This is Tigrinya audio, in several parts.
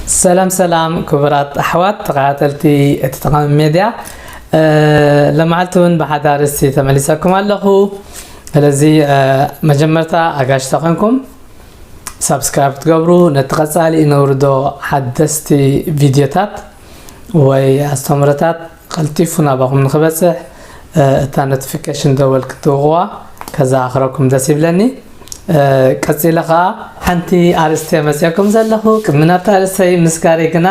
ሰላም ሰላም ክቡራት ኣሕዋት ተኸታተልቲ እቲ ጠቓሚ ሜድያ፣ እ፣ ለመዓልቲ እውን ብሓደ ኣርእስቲ ተመሊሰኩም ኣለኹ። ስለዚ፣ እ፣ መጀመርታ ኣጋይሽ ተኾንኩም ሳብስክራይብ ክትገብሩ፣ ነቲ ቀጻሊ እነውርዶ ሓደስቲ ቪድዮታት ወይ ኣስተምህሮታት ቀልጢፉ ናባኹም ንኽበጽሕ፣ እ፣ እታ ኖቲፊኬሽን ደወል ክትውቕዋ ከዘኻኽረኩም ደስ ይብለኒ። እ፣ ቀጺለ ኸኣ ሓንቲ ኣርእስቲ መጺአኩም ዘለኹ። ቅድሚ ናብታ ኣርእስተይ ምስጋረይ ግና፣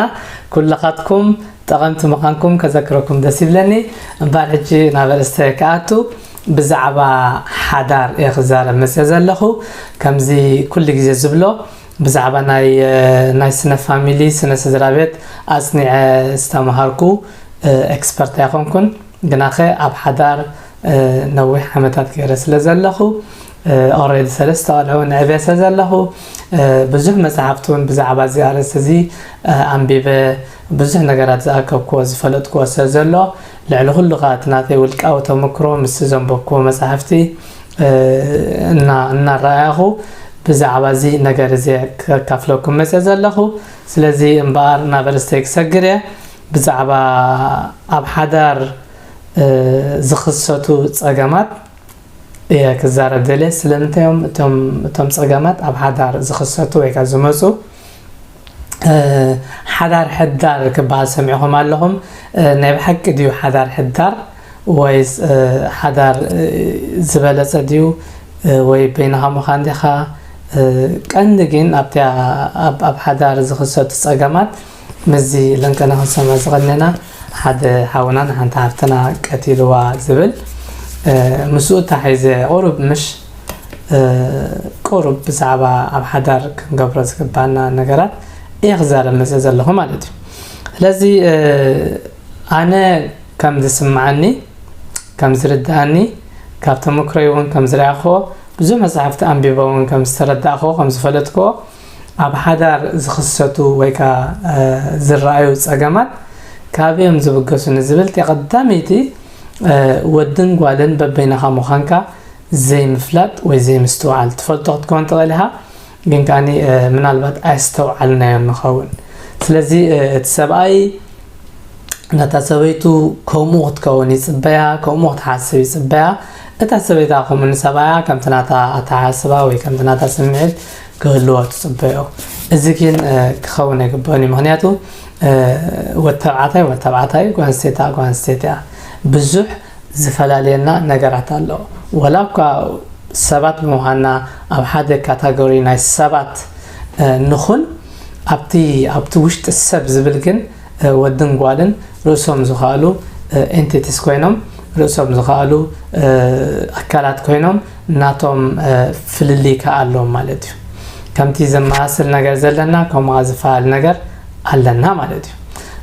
ኩልኻትኩም ጠቐምቲ ምዃንኩም ከዘክረኩም ደስ ይብለኒ። እምበኣር ሕጂ ናብ ኣርእስተይ ክኣቱ፣ ብዛዕባ ሓዳር እየ ክዛረብ መጽአ ዘለኹ። ከምዚ ኩሉ ግዜ ዝብሎ፣ ብዛዕባ ናይ፣ እ፣ ናይ ስነ ፋሚሊ፣ ስነ ስድራ ቤት ኣጽኒዐ ዝተምሃርኩ፣ እ፣ ኤክስፐርት ኣይኮንኩን። ግናኸ ኣብ ሓዳር፣ እ፣ ነዊሕ ዓመታት ገይረ ስለ ዘለኹ፣ እ፣ ኦልሬዲ ሰለስተ ቆልዑ ንዕብየ ስለ ዘለኹ፣ እ፣ ብዙሕ መጽሓፍቲ እውን ብዛዕባ እዚ ኣርእስቲ እዚ፣ እ፣ ኣንቢበ፣ ብዙሕ ነገራት ዝኣከብክዎ ዝፈለጥክዎ ስለ ዘሎ፣ ልዕሊ ኩሉ ኸኣ እቲ ናተይ ውልቃዊ ተመክሮ ምስቲ ዘንበብክዎ መጻሕፍቲ፣ እ፣ እና-፣ እናረኣኹ ብዛዕባ እዚ ነገር እዚ ከካፍለኩም መጽአ ዘለኹ። ስለዚ እምበኣር ናብ ኣርእስተይ ክሰግር እየ። ብዛዕባ ኣብ ሓዳር፣ እ፣ ዝኽሰቱ ጸገማት እየ ክዛረብ ደልየ። ስለምንታይ እዮም እቶም፣ እቶም ጸገማት ኣብ ሓዳር ዝኽሰቱ ወይ ከኣ ዝመጹ? እ፣ ሓዳር ሕዳር ክበሃል ሰሚዕኹም ኣለኹም። እ፣ ናይ ብሓቂ ድዩ ሓዳር ሕዳር? ወይስ፣ እ፣ ሓዳር፣ እ፣ ዝበለጸ ድዩ? እ፣ ወይ በይንኻ ምዃን ዲኻ? እ፣ ቀንዲ ግን ኣብቲ፣ ኣብ፣ ኣብ ሓዳር ዝኽሰቱ ጸገማት ምስዚ ለንቀና ክንሰምዕ ዝቐነና ሓደ ሓውናን ሓንቲ ሓፍትና ቀቲልዋ ዝብል፣ እ፣ ምስኡ ተታሒዘ ቁሩብ ምሽ፣ እ፣ ቁሩብ ብዛዕባ ኣብ ሓዳር ክንገብሮ ዝግባና ነገራት እየ ክዛረብ መጽእ ዘለኹ ማለት እዩ። ስለዚ፣ እ፣ ኣነ ከም ዝስምዓኒ፣ ከም ዝርድኣኒ፣ ካብ ተመክሮይ እውን ከም ዝረኣኽዎ፣ ብዙሕ መጻሕፍቲ ኣንቢበ እውን ከም ዝተረዳእኽዎ፣ ከም ዝፈለጥክዎ፣ ኣብ ሓዳር ዝኽሰቱ ወይ ከኣ፣ እ፣ ዝረኣዩ ጸገማት ካበይ እዮም ዝብገሱ ንዝብል፣ እቲኣ ቀዳመይቲ፣ እ፣ ወድን ጓልን በበይንኻ ምዃንካ ዘይምፍላጥ ወይ ዘይምስትውዓል። ትፈልጦ ክትከውን ትኽእል ኢኻ፣ ግን ከኣኒ፣ እ፣ ምናልባት ኣየስተውዓልናዮን ንኸውን። ስለዚ፣ እ፣ እቲ ሰብኣይ ነታ ሰበይቱ ከምኡ ክትከውን ይጽበያ፣ ከምኡ ክትሓስብ ይጽበያ። እታ ሰበይታ ከምኡ ንሰብኣያ ከምቲ ናታ ኣተሓሳስባ ወይ ከምቲ ናታ ስምዒት ክህልዎ ትጽበዮ። እዚ ግን፣ እ፣ ክኸውን ኣይግብኦን እዩ። ምኽንያቱ፣ እ፣ ወድ ተባዕታይ ወድ ተባዕታይ፣ ጓል ኣንስተይቲ ጓል ኣንስተይቲ እያ። ብዙሕ ዝፈላልየና ነገራት ኣሎ። ወላ እኳ ሰባት ብምዃንና ኣብ ሓደ ካታጎሪ ናይ ሰባት፣ እ፣ ንኹን፣ ኣብቲ፣ ኣብቲ ውሽጢ ሰብ ዝብል ግን፣ እ፣ ወድን ጓልን ርእሶም ዝኸኣሉ፣ እ፣ ኤንቲቲስ ኮይኖም፣ ርእሶም ዝኸኣሉ፣ እ፣ ኣካላት ኮይኖም፣ ናቶም፣ እ፣ ፍልልይ ከኣ ኣለዎም ማለት እዩ። ከምቲ ዘመሳስል ነገር ዘለና፣ ከምኡ ዝፈላለ ነገር ኣለና ማለት እዩ።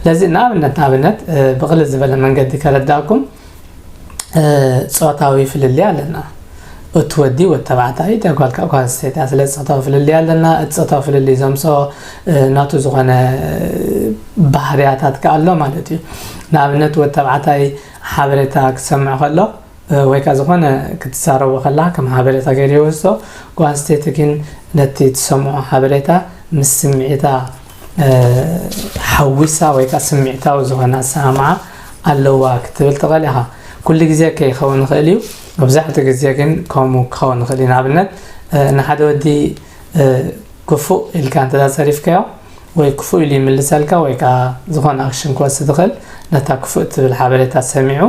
ስለዚ ንኣብነት፣ ንኣብነት፣ እ፣ ብቕልል ዝበለ መንገዲ ከረዳእኩም፣ እ፣ ጾታዊ ፍልልይ ኣለና። እቲ ወዲ ወዲ ተባዕታይ፣ እታ ጓል ከኣ ጓል ኣንስተይቲ እያ። ስለዚ ጾታዊ ፍልልይ ኣለና። እቲ ጾታዊ ፍልልይ ዘምጽኦ፣ እ፣ ናቱ ዝኾነ፣ እ፣ ባህርያታት ከኣ ኣሎ ማለት እዩ። ንኣብነት ወዲ ተባዕታይ ሓበሬታ ክሰምዕ ከሎ፣ እ፣ ወይ ከኣ ዝኾነ ክትዛረቦ ከላ ከም ሓበሬታ ገይሩ ይወስዶ። ጓል ኣንስተይቲ ግን ነቲ ትሰምዖ ሓበሬታ ምስ ስምዒታ፣ እ፣ ሓዊሳ ወይ ከኣ ስምዒታዊ ዝኾነ ኣሰማምዓ ኣለዋ ክትብል ትኽእል ኢኻ። ኩሉ ግዜ ከይኸውን ይኽእል እዩ። መብዛሕትኡ ግዜ ግን ከምኡ ክኸውን ይኽእል እዩ። ንኣብነት፣ እ፣ ንሓደ ወዲ፣ እ፣ ክፉእ ኢልካ እንተ ጸሪፍካዮ ወይ ክፉእ ኢሉ ይምልሰልካ ወይ ከኣ ዝኾነ ኣክሽን ክወስድ ይኽእል፣ ነታ ክፉእ ትብል ሓበሬታ ሰሚዑ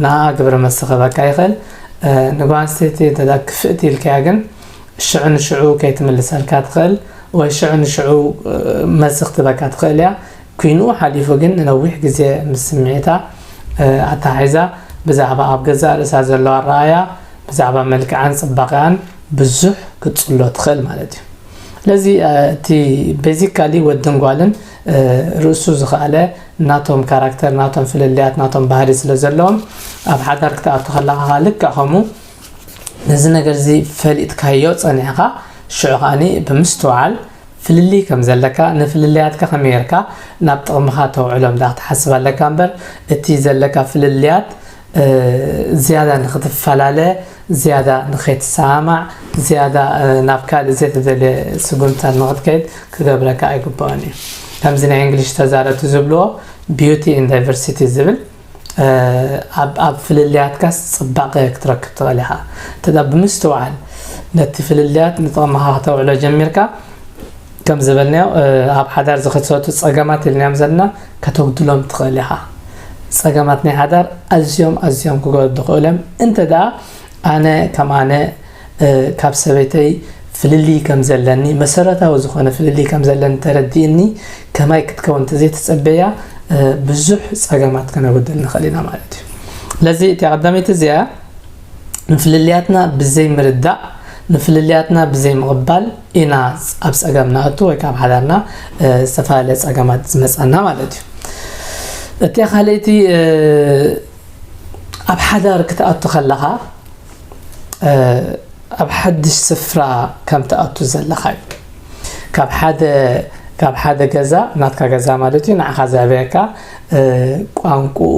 ንኣ ግብረ መልሲ ክህበካ ይኽእል። እ፣ ንጓል ኣንስተይቲ እንተ ክፍእቲ ኢልካያ ግን ሽዑ ንሽዑ ከይትምልሰልካ ትኽእል ወይ ሽዑ ንሽዑ፣ እ፣ መልሲ ክትህበካ ትኽእል እያ። ኩይንኡ ሓሊፉ ግን ንነዊሕ ግዜ ምስ ስምዒታ፣ እ፣ ኣተሓሒዛ ብዛዕባ ኣብ ገዛእ ርእሳ ዘለዋ ኣረኣእያ፣ ብዛዕባ መልክዓን ጽባቐኣን ብዙሕ ክትጽሎ ትኽእል ማለት እዩ። ስለዚ፣ እ፣ እቲ ቤዚካሊ ወድን ጓልን፣ እ፣ ርእሱ ዝኸኣለ ናቶም ካራክተር፣ ናቶም ፍልልያት፣ ናቶም ባህሪ ስለ ዘለዎም፣ ኣብ ሓዳር ክትኣቱ ከለኻ ከኣ ልክዕ ከምኡ ነዚ ነገር እዚ ፈሊጥካዮ ጸኒሕካ፣ ሽዑ ከኣኒ ብምስትውዓል ፍልልይ ከም ዘለካ፣ ንፍልልያትካ ከመይ ጌርካ ናብ ጥቕምኻ ተውዕሎም ደኣ ክትሓስብ ኣለካ እምበር፣ እቲ ዘለካ ፍልልያት ዝያዳ ንክትፈላለ፣ ዝያዳ ንከይትሰማማዕ፣ ዝያዳ ናብ ካልእ ዘይተደልየ ስጉምትታት ንክትከይድ ክገብረካ ኣይግባኦን እዩ። ከምዚ ናይ እንግሊሽ ተዛረብቲ ዝብልዎ፣ beauty in diversity ዝብል፣ ኣብ ፍልልያትካስ ፅባቐ ክትረክብ ትኽእል ኢኻ። እንተ ብምስትውዓል ነቲ ፍልልያት ንጥቕምኻ ክተውዕሎ ጀሚርካ፣ ከም ዝበልናዮ ኣብ ሓዳር ዝኸሰቱ ፀገማት ኢልናዮም ዘለና ከተጉድሎም ትኽእል ኢኻ። ፀገማት ናይ ሓዳር ኣዝዮም ኣዝዮም ክጎዱ ዝኽእሉ እዮም። እንተ ደኣ ኣነ ከም ኣነ ካብ ሰበይተይ ፍልልይ ከም ዘለኒ፣ መሰረታዊ ዝኾነ ፍልልይ ከም ዘለኒ ተረዲእኒ፣ ከማይ ክትከውን እንተዘይተጸበያ ብዙሕ ጸገማት ከነጉድል ንኽእል ኢና ማለት እዩ። ስለዚ እቲኣ ቀዳመይቲ እዚኣ ንፍልልያትና ብዘይ ምርዳእ፣ ንፍልልያትና ብዘይ ምቕባል ኢና ኣብ ጸገም ንኣቱ ወይ ካብ ሓዳርና ዝተፈላለየ ጸገማት ዝመጸና ማለት እዩ። እቲኣ ካልኣይቲ ኣብ ሓዳር ክትኣቱ ከለኻ ኣብ ሓድሽ ስፍራ ከም ትኣቱ ዘለኻ እዩ። ካብ ሓደ ካብ ሓደ ገዛ፣ ናትካ ገዛ ማለት እዩ፣ ንዓኻ ዘዕበየካ፣ ቋንቁኡ፣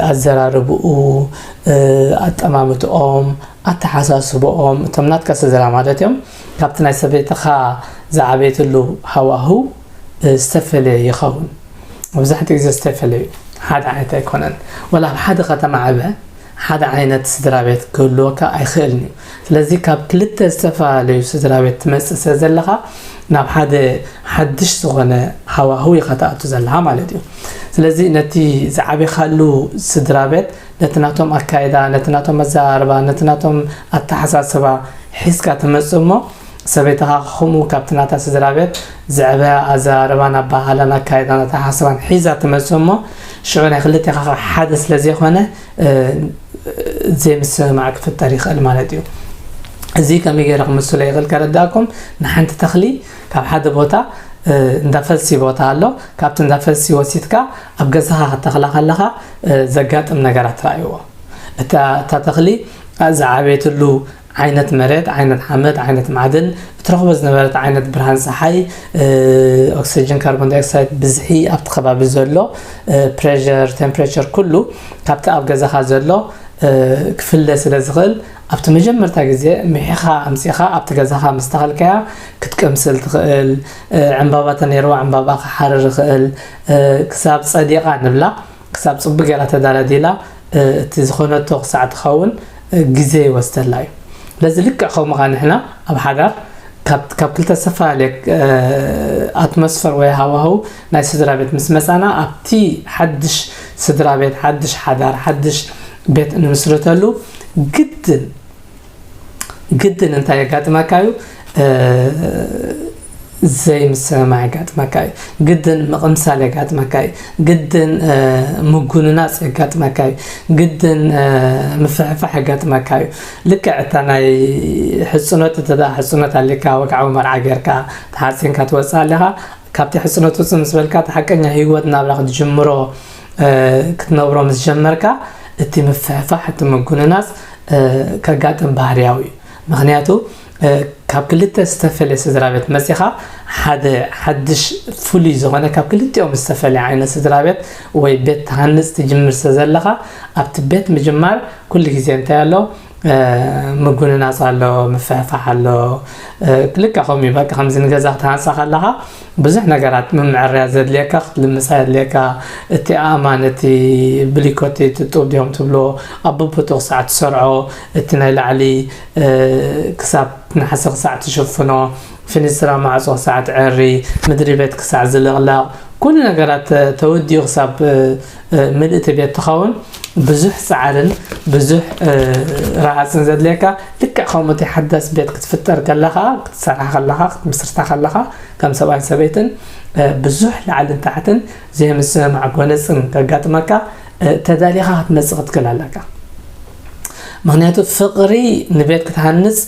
ኣዘራርብኡ፣ ኣጠማምትኦም፣ ኣተሓሳስብኦም፣ እቶም ናትካ ስድራ ማለት እዮም፣ ካብቲ ናይ ሰበይትኻ ዝዓበየትሉ ሃዋህው ዝተፈለየ ይኸውን። መብዛሕትኡ ግዜ ዝተፈለዩ፣ ሓደ ዓይነት ኣይኮነን። ወላ ኣብ ሓደ ከተማ ዓበ ሓደ ዓይነት ስድራ ቤት ክህልወካ ኣይኽእልን እዩ። ስለዚ ካብ ክልተ ዝተፈላለዩ ስድራ ቤት ትመጽእ ስለ ዘለኻ ናብ ሓደ ሓድሽ ዝኾነ ሃዋህው ኢኻ ትኣቱ ዘለኻ ማለት እዩ። ስለዚ ነቲ ዝዓበኻሉ ስድራ ቤት፣ ነቲ ናቶም ኣካይዳ፣ ነቲ ናቶም ኣዘራርባ፣ ነቲ ናቶም ኣተሓሳስባ ሒዝካ ትመጽእ እሞ፣ ሰበይትኻ ከምኡ ካብቲ ናታ ስድራ ቤት ዝዕበያ ኣዘራርባን ኣበሃህላን ኣካይዳን ኣተሓሳስባን ሒዛ ትመጽእ እሞ፣ ሽዑ ናይ ክልቴኻ ሓደ ስለ ዘይኮነ ዘይምስምማዕ ክፍጠር ይኽእል ማለት እዩ። እዚ ከመይ ገይረ ክምስሎ ይኽእል ከረዳእኩም? ንሓንቲ ተኽሊ ካብ ሓደ ቦታ እንዳ ፈልሲ ቦታ ኣሎ፣ ካብቲ እንዳ ፈልሲ ወሲድካ ኣብ ገዛኻ ክተኽላ ከለኻ ዘጋጥም ነገራት ረኣይዎ። እታ ተኽሊ ዝዓበየትሉ ዓይነት መሬት፣ ዓይነት ሓመድ፣ ዓይነት ማዕድን፣ እትረኽቦ ዝነበረት ዓይነት ብርሃን ፀሓይ፣ ኦክሲጅን፣ ካርቦን ዳይኦክሳይድ ብዝሒ ኣብቲ ከባቢ ዘሎ ፕሬር፣ ቴምፕሬቸር፣ ኩሉ ካብቲ ኣብ ገዛኻ ዘሎ ክፍለ ስለ ዝኽእል፣ ኣብቲ መጀመርታ ግዜ ምሒኻ ኣምፂኻ ኣብቲ ገዛኻ ምስ ተኸልካያ ክትቅምስል ትኽእል፣ ዕምባባ ተነይርዋ ዕምባባ ክሓርር ይኽእል፣ ክሳብ ፀዲቓ ንብላ፣ ክሳብ ፅቡቅ ገይራ ተዳላዲላ እቲ ዝኾነቶ ክሳዕ ትኸውን ግዜ ይወስደላ እዩ። ስለዚ ልክዕ ከምኡ ኸዓ ንሕና ኣብ ሓዳር ካብ ክልተ ዝተፈላለየ ኣትሞስፈር ወይ ሃዋህው ናይ ስድራ ቤት ምስ መፃና፣ ኣብቲ ሓድሽ ስድራ ቤት፣ ሓድሽ ሓዳር፣ ሓድሽ ቤት ንምስርተሉ ግድን ግድን እንታይ የጋጥመካ እዩ? ዘይምስምማዕ የጋጥመካ እዩ። ግድን ምቕምሳል የጋጥመካ እዩ። ግድን ምጉንናፅ የጋጥመካ እዩ። ግድን ምፍሕፋሕ የጋጥመካ እዩ። ልክዕ እታ ናይ ሕፅኖት፣ እተ ሕፅኖት ኣሊካ፣ ወግዓዊ መርዓ ጌርካ ተሓፂንካ ትወፅእ ኣለኻ። ካብቲ ሕፅኖት ውፅእ ምስ በልካ፣ እቲ ሓቀኛ ህይወት ናብራ ክትጅምሮ ክትነብሮ ምስ ጀመርካ፣ እቲ ምፍሕፋሕ፣ እቲ ምጉንናፅ ከጋጥም ባህርያዊ እዩ። ምክንያቱ ካብ ክልተ ዝተፈለየ ስድራ ቤት መፂኻ ሓደ ሓድሽ ፍሉይ ዝኾነ ካብ ክልቲኦም ዝተፈለየ ዓይነት ስድራ ቤት ወይ ቤት ትሃንፅ ትጅምር ስለ ዘለኻ፣ ኣብቲ ቤት ምጅማር ኩሉ ግዜ እንታይ ኣሎ? ምጉንናፅ ኣሎ፣ ምፍሕፋሕ ኣሎ። ልክዕ ከምኡ እዩ። በቃ ከምዚ ንገዛ ክትሃንፃ ከለኻ ብዙሕ ነገራት ምምዕርያ ዘድልየካ፣ ክትልምፃ የድልየካ። እቲ ኣእማን፣ እቲ ብሊኮቲ፣ እቲ ጡብ ድዮም ትብሎ፣ ኣብ በቦትኡ ክሳዕ ትሰርዖ፣ እቲ ናይ ላዕሊ ክሳብ ናሕሲ ክሳዕ ትሽፍኖ፣ ፊኒስትራ ማዕፆ ክሳዕ ትዐሪ፣ ምድሪ ቤት ክሳዕ ዝልቕለቕ፣ ኩሉ ነገራት ተወዲኡ ክሳብ ምልእቲ ቤት ትኸውን ብዙሕ ፃዕርን ብዙሕ ረሃፅን ዘድልየካ። ልክዕ ከምኡ እቲ ሓዳስ ቤት ክትፍጠር ከለኻ፣ ክትሰርሓ ከለኻ፣ ክትምስርታ ከለኻ፣ ከም ሰብኣይን ሰበይትን ብዙሕ ላዕልን ታሕትን ዘይምስምማዕ ጎነፅን ከጋጥመካ፣ ተዳሊኻ ክትመፅእ ክትክእል ኣለካ። ምክንያቱ ፍቕሪ ንቤት ክትሃንፅ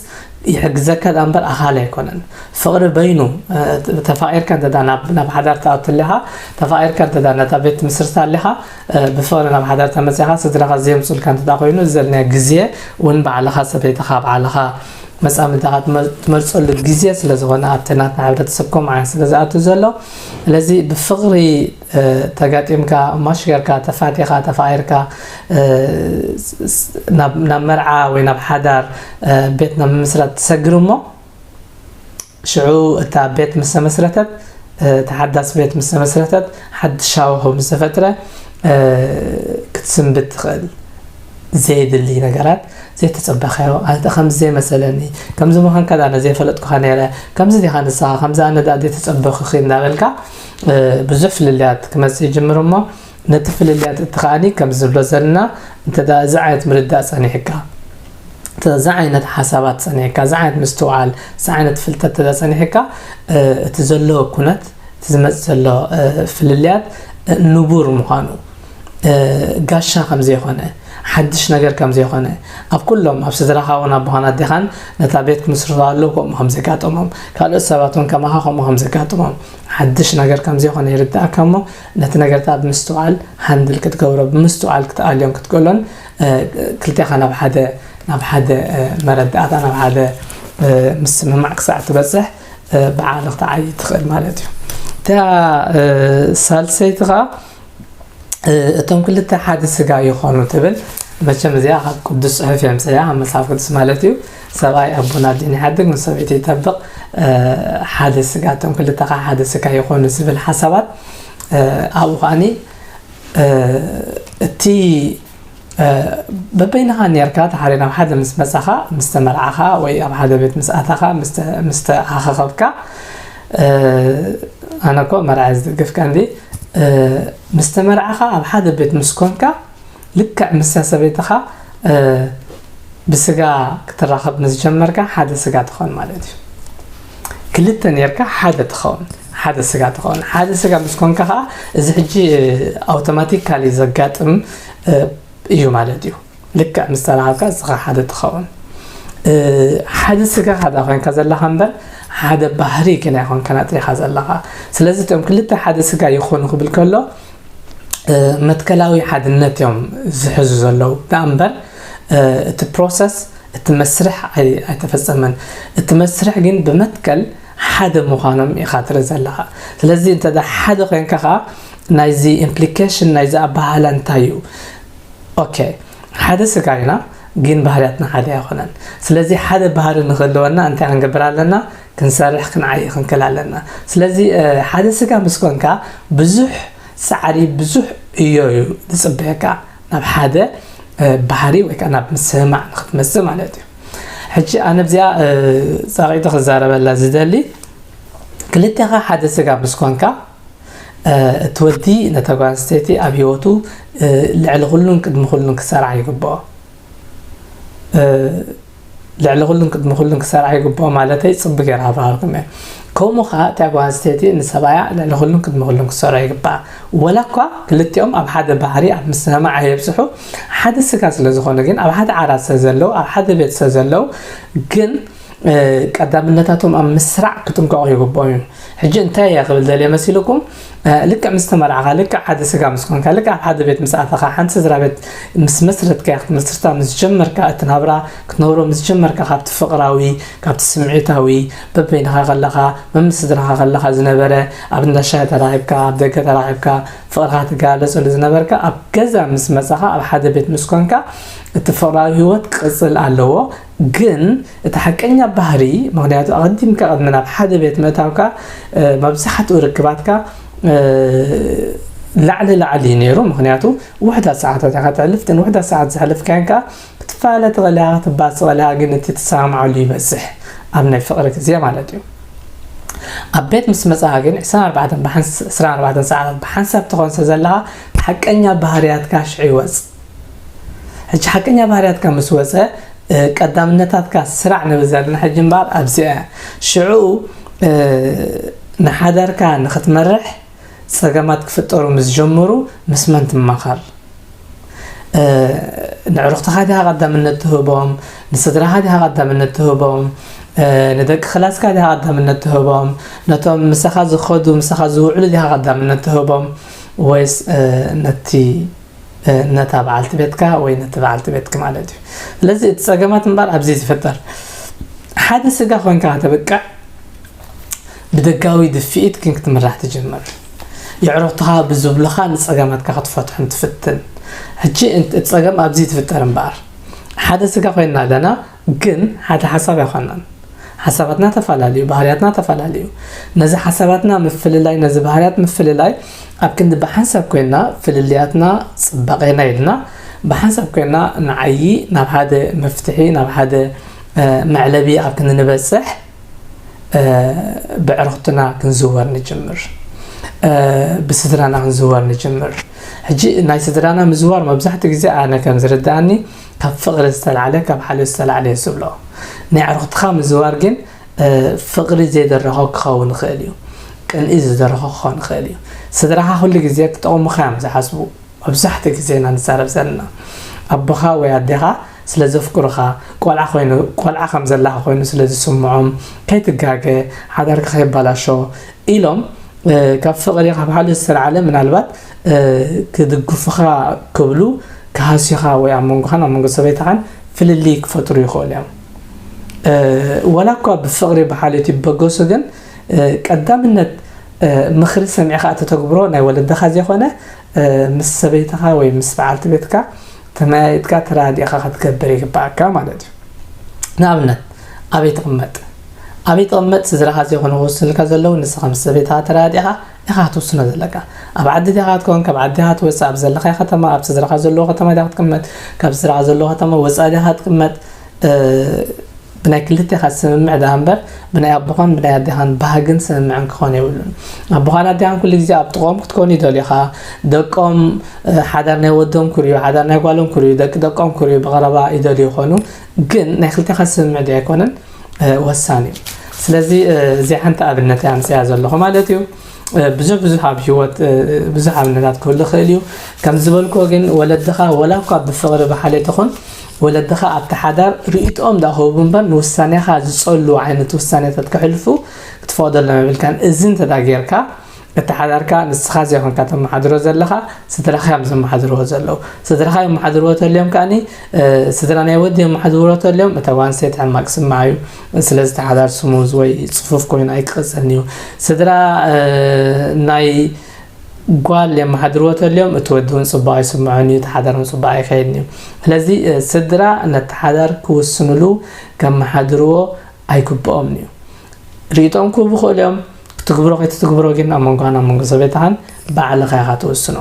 ይሕግዘካ ዳ እምበር ኣኻሊ ኣይኮነን። ፍቕሪ በይኑ ተፋቒርካ እንተ ናብ ሓዳር ትኣቱ ኣለኻ፣ ተፋቒርካ እንተ ነታ ቤት ትምስርታ ኣለኻ፣ ብፍቕሪ ናብ ሓዳር ተመፂኻ ስድራኻ ዘየምፁልካ እንተ ኮይኑ፣ ዘለናዮ ግዜ እውን ባዕልኻ፣ ሰበይትኻ፣ ባዕልኻ መጻምድኻ ትመርጸሉ ግዜ ስለ ዝኾነ ኣብቲ ናትና ሕብረተሰብ ከምኡ ዓይነት ስለ ዝኣቱ ዘሎ። ስለዚ ብፍቕሪ ተጋጢምካ፣ ማሽ ጌርካ፣ ተፋቲኻ፣ ተፋቒርካ ናብ መርዓ ወይ ናብ ሓዳር ቤት ናብ ምምስራት ትሰግር እሞ ሽዑ እታ ቤት ምስ ተመስረተት፣ ተሓዳስ ቤት ምስ ተመስረተት፣ ሓድሽ ሃዋህው ምስ ተፈጥረ ክትስንብድ ትኽእል። ዘየድሊ ነገራት ዘይተጸበኻዮ፣ ኣነ ከምዚ ዘይመሰለኒ፣ ከምዚ ምዃንካ ኣነ ዘይፈለጥኩኻ ነይረ፣ ከምዚ ዲኻ ንስኻ፣ ከምዚ ኣነ ደኣ ዘይተጸበኹኺ እንዳበልካ ብዙሕ ፍልልያት ክመጽእ ይጅምር እሞ ነቲ ፍልልያት እቲ ከኣኒ ከምዚ ንብሎ ዘለና እንተ ደኣ እዚ ዓይነት ምርዳእ ጸኒሕካ፣ እዚ ዓይነት ሓሳባት ጸኒሕካ፣ እዚ ዓይነት ምስትውዓል፣ እዚ ዓይነት ፍልጠት ተጸኒሕካ፣ እቲ ዘሎ ኩነት፣ እቲ ዝመጽእ ዘሎ ፍልልያት ንቡር ምዃኑ፣ ጋሻ ከም ዘይኮነ፣ ሓድሽ ነገር ከም ዘይኮነ፣ ኣብ ኩሎም፣ ኣብ ስድራኻ እውን ኣቦኻን ኣዴኻን ነታ ቤት ክምስርቱ ኣለዉ ከምኡ ከም ዘጋጠሞም፣ ካልኦት ሰባት እውን ከማኻ ከምኡ ከም ዘጋጠሞም፣ ሓድሽ ነገር ከም ዘይኮነ ይርዳእካ እሞ ነቲ ነገርታ ብምስትውዓል ሃንድል ክትገብሮ፣ ብምስትውዓል ክትኣልዮን ክትክእሎን ክልቴኻ ናብ ሓደ ናብ ሓደ መረዳእታ ናብ ሓደ ምስምማዕ ክሳዕ ትበፅሕ ብዓል ክትዓይ ትኽእል ማለት እዩ። እታ ሳልሰይቲ ከዓ እቶም ክልተ ሓደ ስጋ ይኾኑ ትብል። መቸም እዚኣ ካብ ቅዱስ ፅሑፍ የምፅያ ካብ መፅሓፍ ቅዱስ ማለት እዩ። ሰብኣይ ኣቦን ኣዴን ይሓድግ፣ ንሰበይቲ ይጠብቕ፣ ሓደ ስጋ፣ እቶም ክልተ ከዓ ሓደ ስጋ ይኾኑ ዝብል ሓሳባት ኣብኡ ከዓኒ እቲ በበይንኻ ኔርካ ተሓሪ ናብ ሓደ ምስ መጻኻ፣ ምስ ተመርዓኻ ወይ ኣብ ሓደ ቤት ምስ ኣታኻ፣ ምስ ተኣኻኸብካ፣ ኣነ እኮ መርዓ ዝድግፍ ቀንዲ፣ ምስ ተመርዓኻ ኣብ ሓደ ቤት ምስ ኮንካ ልክዕ ምስ ሰበይትኻ ብስጋ ክትራኸብ ምስ ጀመርካ ሓደ ስጋ ትኸውን ማለት እዩ። ክልተ ኔርካ ሓደ ትኸውን፣ ሓደ ስጋ ትኸውን። ሓደ ስጋ ምስ ኮንካ ከዓ እዚ ሕጂ ኣውቶማቲካሊ ዘጋጥም እዩ ማለት እዩ። ልክዕ ምስ ተራኸብካ እስኻ ሓደ ትኸውን። ሓደ ስጋ ካዳ ኮይንካ ዘለኻ እምበር ሓደ ባህሪ ግን ኣይኮንካን ኣጥሪኻ ዘለኻ። ስለዚ እቶም ክልተ ሓደ ስጋ ይኾኑ ክብል ከሎ መትከላዊ ሓድነት እዮም ዝሕዙ ዘለዉ። ደኣ እምበር እቲ ፕሮሰስ እቲ መስርሕ ኣይተፈጸመን። እቲ መስርሕ ግን ብመትከል ሓደ ምዃኖም ኢኻ ትርኢ ዘለኻ። ስለዚ እንተ ሓደ ኮይንካ ኸዓ ናይዚ ኢምፕሊኬሽን ናይዚ ኣበሃህላ እንታይ እዩ? ኦኬ፣ ሓደ ስጋ ኢና፣ ግን ባህርያትና ሓደ ኣይኮነን። ስለዚ ሓደ ባህሪ ንክህልወና እንታይ ክንገብር ኣለና? ክንሰርሕ፣ ክንዓይ፣ ክንክል ኣለና። ስለዚ ሓደ ስጋ ምስ ኮንካ ብዙሕ ጻዕሪ፣ ብዙሕ እዮ እዩ ዝጽበየካ ናብ ሓደ ባህሪ ወይ ከዓ ናብ ምስምማዕ ንክትመጽእ ማለት እዩ። ሕጂ ኣነ ኣብዚኣ ጻቂጡ ክዛረበላ ዝደሊ ክልቴኻ ሓደ ስጋ ምስ ኮንካ እቲ ወዲ ነታ ጓል ኣንስተይቲ ኣብ ህይወቱ ልዕሊ ኩሉን ቅድሚ ኩሉን ክሰርዓ ይግብኦ። ልዕሊ ኩሉን ቅድሚ ኩሉን ክሰርዓ ይግብኦ ማለተይ ጽቡቅ ገይረ ኣብራሃልኩም እየ። ከምኡ ከዓ እታ ጓል ኣንስተይቲ ንሰብኣያ ልዕሊ ኩሉን ቅድሚ ኩሉን ክሰርዖ ይግባእ። ወላ እኳ ክልቲኦም ኣብ ሓደ ባህሪ ኣብ ምስምማዕ ኣየብጽሑ ሓደ ስጋ ስለ ዝኾኑ ግን ኣብ ሓደ ዓራት ስለ ዘለዉ ኣብ ሓደ ቤት ስለ ዘለዉ ግን ቀዳምነታቶም ኣብ ምስራዕ ክጥንቀቑ ይግብኦም እዩ። ሕጂ እንታይ እየ ክብል ደልየ መሲልኩም? ልክዕ ምስ ተመርዓኻ፣ ልክዕ ሓደ ስጋ ምስ ኮንካ፣ ልክዕ ኣብ ሓደ ቤት ምስ ኣተኻ፣ ሓንቲ ስድራ ቤት ምስ መስረትካ፣ ክትመስርታ ምስ ጀመርካ፣ እቲ ናብራ ክትነብሮ ምስ ጀመርካ፣ ካብቲ ፍቕራዊ፣ ካብቲ ስምዒታዊ፣ በበይንኻ ከለኻ፣ መምስ ስድራኻ ከለኻ ዝነበረ፣ ኣብ እንዳ ሻሂ ተራኺብካ፣ ኣብ ደገ ተራኺብካ፣ ፍቕርኻ ትገላለጸሉ ዝነበርካ፣ ኣብ ገዛ ምስ መጻኻ፣ ኣብ ሓደ ቤት ምስ ኮንካ፣ እቲ ፍቕራዊ ህይወት ክቕጽል ኣለዎ። ግን እቲ ሓቀኛ ባህሪ፣ ምኽንያቱ ኣቐዲምካ ቅድሚ ናብ ሓደ ቤት ምእታውካ መብዛሕትኡ ርክባትካ ላዕሊ ላዕሊ እዩ ነይሩ። ምኽንያቱ ውሕዳት ሰዓታት ኢኻ ተሕልፍ፣ ግን ውሕዳት ሰዓት ዘሕልፍካዮን ከዓ ክትፋለ ትኽእል ኢኻ፣ ክትባእ ትኽእል ኢኻ፣ ግን እቲ ትሰማምዓሉ ይበዝሕ ኣብ ናይ ፍቕሪ ግዜ ማለት እዩ። ኣብ ቤት ምስ መጻኻ ግን ዕስራን ኣርባዕተን ብሓንስ-፣ ዕስራን ኣርባዕተን ሰዓታት ብሓንሳብ ትኾንሰ ዘለኻ ሓቀኛ ባህርያትካ ሽዑ ይወጽእ። ሕጂ ሓቀኛ ባህርያትካ ምስ ወጸ ቀዳምነታትካ ስራዕ ንብል ዘለና ሕጂ እምበኣር ኣብዚኣ እያ። ሽዑ ንሓዳርካ ንክትመርሕ ጸገማት ክፍጠሩ ምስ ጀመሩ ምስ መን ትማኸር? ንዕሩኽትኻ ዲኻ ቀዳምነት ትህቦም? ንስድራኻ ዲኻ ቀዳምነት ትህቦም? ንደቂ ክላስካ ዲኻ ቀዳምነት ትህቦም? ነቶም ምሳኻ ዝኸዱ ምሳኻ ዝውዕሉ ዲኻ ቀዳምነት ትህቦም? ወይስ ነቲ ነታ በዓልቲ ቤትካ ወይ ነቲ በዓልቲ ቤትኪ ማለት እዩ። ስለዚ እቲ ጸገማት እምበር ኣብዚ ዝፍጠር። ሓደ ስጋ ኮይንካ ከተብቅዕ ብደጋዊ ድፍኢት ግን ክትምራሕ ትጅምር። የዕሩኽትኻ ብዝብሉኻ ንጸገማትካ ክትፈትሖም ትፍትን። ሕጂ እንት-፣ እቲ ጸገም ኣብዚ ትፍጠር እምበኣር። ሓደ ስጋ ኮይንና ኣለና፣ ግን ሓደ ሓሳብ ኣይኮናን። ሓሳባትና ተፈላለዩ፣ ባህርያትና ተፈላለዩ። ነዚ ሓሳባትና ምፍልላይ፣ ነዚ ባህርያት ምፍልላይ ኣብ ክንዲ ብሓንሳብ ኮይንና ፍልልያትና ጽባቐና ኢልና ብሓንሳብ ኮይንና ንዓዪ ናብ ሓደ መፍትሒ፣ ናብ ሓደ፣ እ፣ መዕለቢ ኣብ ክንዲ ንበጽሕ፣ እ፣ ብዕርኽትና ክንዝወር ንጅምር። እ፣ ብስድራና ክንዝወር ንጅምር። ሕጂ ናይ ስድራና ምዝዋር መብዛሕትኡ ግዜ ኣነ ከም ዝርድኣኒ ካብ ፍቕሪ ዝተላዕለ፣ ካብ ሓልዮት ዝተላዕለ እየ ዝብሎ። ናይ ዕርኽትኻ ምዝዋር ግን፣ እ፣ ፍቕሪ ዘይደረኾ ክኸውን ይኽእል እዩ። ቅንኢ ዝደረኾ ክኸውን ይኽእል እዩ። ስድራኻ ኩሉ ግዜ ክጠቕሙኻ እዮም ዝሓስቡ። መብዛሕትኡ ግዜ ኢና ንዛረብ ዘለና። ኣቦኻ ወይ ኣዴኻ ስለ ዘፍቅሩኻ፣ ቆልዓ ኮይኑ፣ ቆልዓ ከም ዘለኻ ኮይኑ ስለ ዝስምዖም፣ ከይትጋገ፣ ሓዳርካ ከይባላሾ ኢሎም፣ እ፣ ካብ ፍቕሪ፣ ካብ ሓልዮት ዝተላዕለ ምናልባት፣ እ፣ ክድግፉኻ ክብሉ፣ ክሃስዩኻ ወይ ኣብ መንጎኻን ኣብ መንጎ ሰበይትኻን ፍልልይ ክፈጥሩ ይኽእሉ እዮም። እ፣ ወላ እኳ ብፍቕሪ ብሓልዮት ይበገሱ፣ ግን፣ እ፣ ቀዳምነት፣ እ፣ ምኽሪ ሰሚዕኻ እተተግብሮ ናይ ወለድኻ ዘይኮነ፣ እ፣ ምስ ሰበይትኻ ወይ ምስ በዓልቲ ቤትካ ተመያይጥካ ተረዳዲእኻ ክትገብር ይግብኣካ ማለት እዩ። ንኣብነት፣ ኣበይ ትቕመጥ? ኣበይ ትቕመጥ ስድራኻ ዘይኮኑ ክውስኑልካ ዘለዉ፣ ንስኻ ምስ ሰበይትኻ ተረዳዲእኻ ኢኻ ክትውስኖ ዘለካ። ኣብ ዓዲ ዲኻ ክትከውን፣ ካብ ዓዲ ዲኻ ትወጽእ፣ ኣብ ዘለኻዮ ከተማ፣ ኣብ ስድራኻ ዘለዎ ከተማ ዲኻ ክትቅመጥ፣ ካብ ስድራኻ ዘለዎ ከተማ ወጻኢ ዲኻ ክትቅመጥ፣ እ፣ ብናይ ክልቴኻ ስምምዕ ደኣ እምበር፣ ብናይ ኣቦኻን ብናይ ኣዴኻን ባህግን ስምምዕን ክኾን የብሉን። ኣቦኻን ኣዴኻን ኩሉ ግዜ ኣብ ጥቕኦም ክትኮኑ ይደልዩ ኢኻ። ደቆም፣ እ፣ ሓዳር ናይ ወዶም ክርእዩ፣ ሓዳር ናይ ጓሎም ክርእዩ፣ ደቂ ደቆም ክርእዩ ብቐረባ ይደልዩ ይኾኑ። ግን ናይ ክልቴኻ ስምምዕ ድዩ ኣይኮነን፣ እ፣ ወሳኒ እዩ። ስለዚ፣ እ፣ እዚኣ ሓንቲ ኣብነት እየ ኣምፅያ ዘለኹ ማለት እዩ። እ፣ ብዙሕ ብዙሕ ኣብ ህይወት፣ እ፣ ብዙሕ ኣብነታት ክህሉ ይኽእል እዩ። ከም ዝበልክዎ ግን ወለድኻ ወላ እኳ ብፍቕሪ ብሓልዮት ይኹን፣ ወለድኻ ኣብቲ ሓዳር ርእይቶኦም ደኣ ክህቡ እምበር ንውሳኔኻ ዝጸሉ ዓይነት ውሳኔታት ከሕልፉ ክትፈቕደሎም የብልካን። እዚ እንተ ደኣ ጌርካ፣ እቲ ሓዳርካ ንስኻ ዘይኮንካ ተመሓድሮ ዘለኻ፣ ስድራኻ እዮም ዘመሓድርዎ ዘለዉ። ስድራኻ የመሓድርዎ ተልዮም ከኣኒ፣ እ፣ ስድራ ናይ ወዲ የመሓድርዎ ተልዮም፣ እታ ጓል ኣንስተይቲ ሕማቕ ክስምዓ እዩ። ስለዚ እቲ ሓዳር ስሙዝ ወይ ጽፉፍ ኮይኑ ኣይክቕጽልን እዩ። ስድራ፣ እ፣ ናይ ጓል የመሓድርዎ ተልዮም፣ እቲ ወዲ እውን ጽቡቕ ኣይስምዖን እዩ፣ እቲ ሓዳር እውን ጽቡቕ ኣይከይድን እዩ። ስለዚ፣ እ፣ ስድራ ነቲ ሓዳር ክውስኑሉ ከመሓድርዎ ኣይግብኦምን እዩ። ርእይቶኦም ክህቡ ይኽእሉ እዮም። ክትግብሮ ከይትትግብሮ ግን ኣብ መንጎኻን ኣብ መንጎ ሰበይትኻን ባዕልኻ ኢኻ ትውስኖ።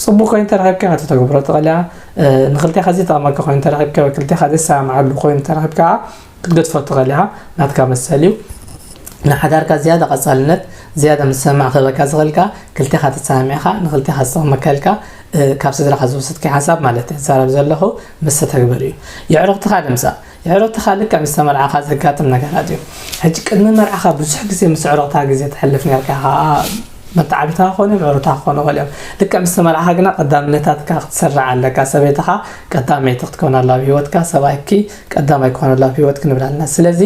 ጽቡቕ ኮይኑ ተረኺብካ ኢኻ ተተግብሮ ትኽእል ኢኻ። እ፣ ንኽልቴኻ ዘይጠቕመካ ኮይኑ ተረኺብካ ወይ ክልቴኻ ዘይሰማምዓሉ ኮይኑ ተረኺብካ ክትገድፎ ትኽእል ኢኻ። ናትካ መሰል እዩ። ንሓዳርካ ዝያዳ ቀጻልነት፣ ዝያዳ ምስምማዕ ክህበካ ዝኽእልካ ክልቴኻ ተሰማሚዕኻ፣ ንኽልቴኻ ዝጠቕመካ ኢልካ፣ እ፣ ካብ ስድራኻ ዝወሰድካዮ ሓሳብ ማለት እየ ዝዛረብ ዘለኹ፣ ምስ ተተግብር እዩ። የዕሩኽትኻ ድምጻ። የዕሩኽትኻ ልክዕ ምስ ተመርዓኻ ዘጋጥም ነገራት እዩ። ሕጂ ቅድሚ መርዓኻ ብዙሕ ግዜ ምስ ኣዕሩኽትኻ ግዜ ተሕልፍ ኔርካ ኢኻ። መተዓቢትኻ ክኾኑ እዮም፣ ኣዕሩኽትኻ ክኾኑ ይኽእሉ እዮም። ልክዕ ምስ ተመርዓኻ ግና ቀዳምነታትካ ክትሰርዕ ኣለካ። ሰበይትኻ ቀዳመይቲ ክትኮን ኣለዋ ኣብ ህይወትካ፣ ሰብኣይኪ ቀዳማይ ክኾን ኣለዋ ኣብ ህይወትኪ ንብል ኣለና። ስለዚ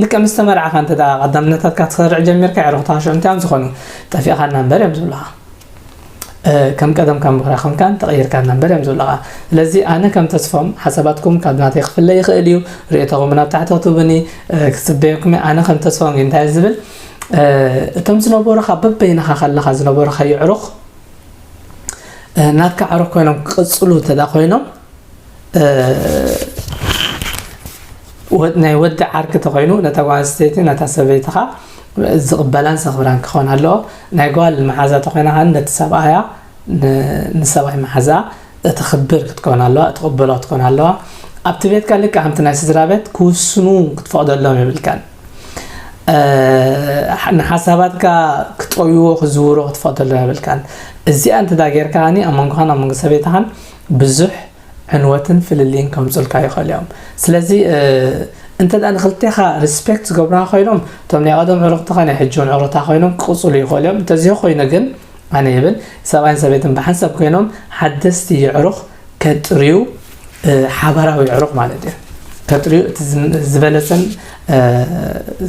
ልክዕ ምስ ተመርዓኻ እንተ ደኣ ቀዳምነታትካ ክትሰርዕ ጀሚርካ፣ ኣዕሩኽትኻ ሽዑ እንታይ እዮም ዝኾኑ? ጠፊእኻና እምበር እዮም ዝብሉኻ። እ፣ ከም ቀደምካ ምኽራይ ኮንካን ተቐይርካና እምበር እዮም ዝብሉኻ። ስለዚ ኣነ ከም ተስፎም ሓሳባትኩም ካብ ናተይ ክፍለ ይኽእል እዩ። ርእይቶኹም ናብ ታሕቲ ክትህቡኒ፣ እ፣ ክጽበየኩም እየ። ኣነ ከም ተስፎም ግን እንታይ ዝብል፣ እ፣ እቶም ዝነበሩኻ በበይንኻ ከለኻ ዝነበሩኻ የዕሩኽ፣ እ፣ ናትካ ኣዕሩኽ ኮይኖም ክቕጽሉ እንተ ደኣ ኮይኖም፣ እ፣ ወ-፣ ናይ ወዲ ዓርኪ ተኾይኑ ነታ ጓል ኣንስተይቲ፣ ነታ ሰበይትኻ ዝቕበላን ዘኽብራን ክኾን ኣለዎ። ናይ ጓል መሓዛ ተኾይና ኸኣ ነቲ ሰብኣያ፣ ን-፣ ንሰብኣይ መሓዛ እተኽብር ክትኮን ኣለዋ፣ እትቕበሎ ክትኮን ኣለዋ። ኣብቲ ቤትካ ልክዕ ከምቲ ናይ ስድራ ቤት ክውስኑ ክትፈቕደሎም የብልካን። እ፣ ንሓሳባትካ ክጠውይዎ ክዝውሮ ክትፈቕደሎም የብልካን። እዚኣ እንተ ደኣ ጌርካ ከኣኒ ኣብ መንጎኻን ኣብ መንጎ ሰበይትኻን ብዙሕ ዕንወትን ፍልልይን ከምጽኡልካ ይኽእሉ እዮም። ስለዚ፣ እ፣ እንተ ደኣ ንኽልቴኻ ሪስፔክት ዝገብሩኻ ኮይኖም፣ እቶም ናይ ቀደም ዕሩኽትኻ ናይ ሕጂ እውን ዕሩኽትኻ ኮይኖም ክቕጽሉ ይኽእሉ እዮም። እንተዘይኮይኑ ግን፣ ኣነ ይብል፣ ሰብኣይን ሰበይትን ብሓንሳብ ኮይኖም ሓደስቲ የዕሩኽ ከጥርዩ፣ እ፣ ሓባራዊ የዕሩኽ ማለት እዩ። ከጥርዩ እቲ ዝም-፣ ዝበለጸን፣ እ፣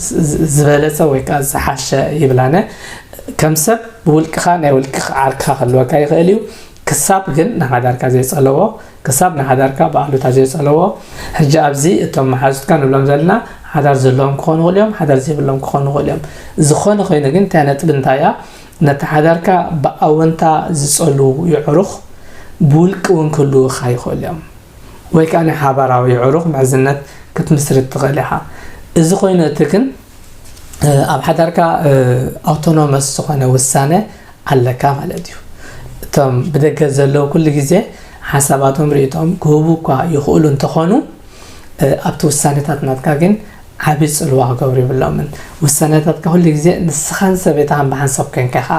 ዝ-፣ ዝ-፣ ዝበለጸ ወይ ከኣ ዝሓሸ ይብል ኣነ። ከም ሰብ ብውልቅኻ ናይ ውልቅኻ ዓርክኻ ክህልወካ ይኽእል እዩ። ክሳብ ግን ንሓዳርካ ዘይጸለዎ፣ ክሳብ ንሓዳርካ ብኣሉታ ዘይጸለዎ፣ ሕጂ ኣብዚ እቶም መሓዙትካ ንብሎም ዘለና ሓዳር ዘለዎም ክኾኑ ይኽእሉ እዮም፣ ሓዳር ዘይብሎም ክኾኑ ይኽእሉ እዮም። ዝኾነ ኮይኑ ግን እታ ነጥቢ እንታይ እያ? ነቲ ሓዳርካ ብኣወንታ ዝጸልዉ የዕሩኽ ብውልቂ እውን ክህልዉኻ ይኽእሉ እዮም። ወይ ከኣ ናይ ሓባራዊ የዕሩኽ ምሕዝነት ክትምስርት ትኽእል ኢኻ። እዚ ኮይኑ እቲ ግን ኣብ ሓዳርካ ኣውቶኖመስ ዝኾነ ውሳነ ኣለካ ማለት እዩ። እቶም ብደገ ዘለዉ ኩሉ ግዜ ሓሳባቶም ርእይቶም ክህቡ እኳ ይኽእሉ እንተኾኑ ኣብቲ ውሳኔታት ናትካ ግን ዓብዪ ጽልዋ ክገብሩ ይብሎምን። ውሳኔታትካ ኩሉ ግዜ ንስኻን ሰበይታኻን ብሓንሳብ ኮንካ ኢኻ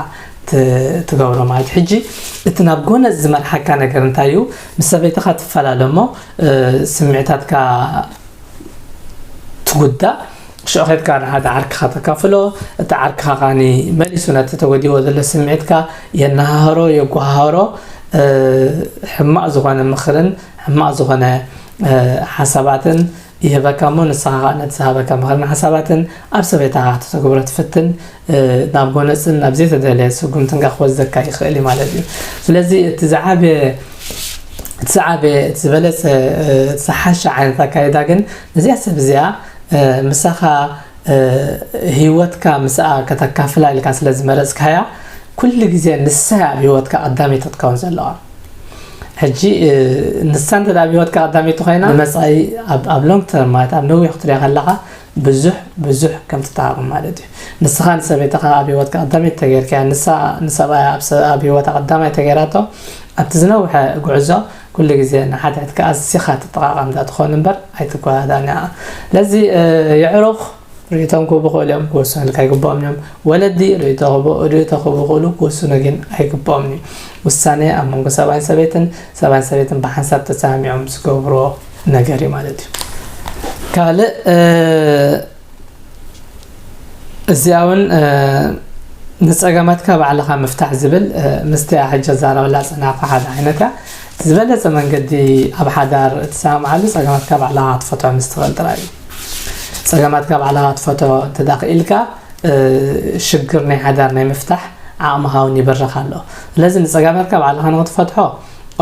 ትገብሮ ማለት ሕጂ እቲ ናብ ጎነጽ ዝመርሓካ ነገር እንታይ እዩ? ምስ ሰበይትኻ ትፈላለ እሞ ስምዒታትካ ትጉዳእ። ሽዑ ኸድካ ንሓደ ዓርክኻ ተካፍሎ፣ እቲ ዓርክኻ ኸዓኒ መሊሱ ነቲ ተጎዲዎ ዘሎ ስምዒትካ የነሃህሮ፣ የጓሃህሮ። ሕማቕ ዝኾነ ምኽርን ሕማቕ ዝኾነ ሓሳባትን ይህበካ እሞ ንስኻ ኸዓ ነቲ ዝሃበካ ምኽርን ሓሳባትን ኣብ ሰበይታኻ ከተተግብሮ ትፍትን ናብ ጎነፅን ናብ ዘይተደለየ ስጉምትን ክወስደካ ይኽእል እዩ ማለት እዩ። ስለዚ እቲ ዝዓበየ እቲ ዝዓበየ እቲ ዝበለፀ እቲ ዝሓሸ ዓይነት ኣካይዳ ግን ነዚኣ ሰብ እዚኣ ምሳኻ ህይወትካ ምስኣ ከተካፍላ ኢልካ ስለ ዝመረፅካያ ኩሉ ግዜ ንሳ ኣብ ህይወትካ ቀዳመይቲ ክትከውን ዘለዋ። ሕጂ ንሳ እንተ ኣብ ህይወትካ ቀዳመይቲ ኮይና ንመፃኢ ኣብ ሎንግ ተርም ማለት ኣብ ነዊሕ ክትሪኦ ከለካ ብዙሕ ብዙሕ ከም ትጠቃቅም ማለት እዩ። ንስኻ ንሰበይትኻ ኣብ ህይወትካ ቀዳመይቲ ተገይርካያ ንሳ ንሰብኣያ ኣብ ህይወታ ቀዳማይ ተገይራቶ ኣብቲ ዝነውሐ ጉዕዞ ኩሉ ግዜ ንሓድሕድካ ኣዚኻ ትጠቃቀም እዛ ትኾን እምበር ኣይትጓዳዳእን እያ። ስለዚ የዕሩኽ ርእይቶም ክህቡ ይኽእሉ እዮም፣ ክውስኑልካ ይግብኦም እዮም። ወለዲ ርእይቶ ክህቡ ርእይቶ ክህቡ ይኽእሉ፣ ክውስኑ ግን ኣይግብኦምን እዩ። ውሳነ ኣብ መንጎ ሰብኣይን ሰበይትን፣ ሰብኣይን ሰበይትን ብሓንሳብ ተሰማሚዖም ዝገብርዎ ነገር እዩ ማለት እዩ። ካልእ እዚኣ እውን ንፀገማትካ ባዕልኻ ምፍታሕ ዝብል ምስቲኣ ሕጂ ዛረበላ ፀናዕኩ ሓደ ዓይነት እያ። ዝበለፀ መንገዲ ኣብ ሓዳር እትሰማምዓሉ ፀገማትካ ባዕልኻ ክትፈትሖ ምስ ትኽእል ጥራይ እዩ። ፀገማትካ ባዕልኻ ክትፈትሖ እንተ ክኢልካ ሽግር ናይ ሓዳር ናይ ምፍታሕ ዓቕምኻ እውን ይበርኽ ኣሎ። ስለዚ ንፀገማትካ ባዕልኻ ንክትፈትሖ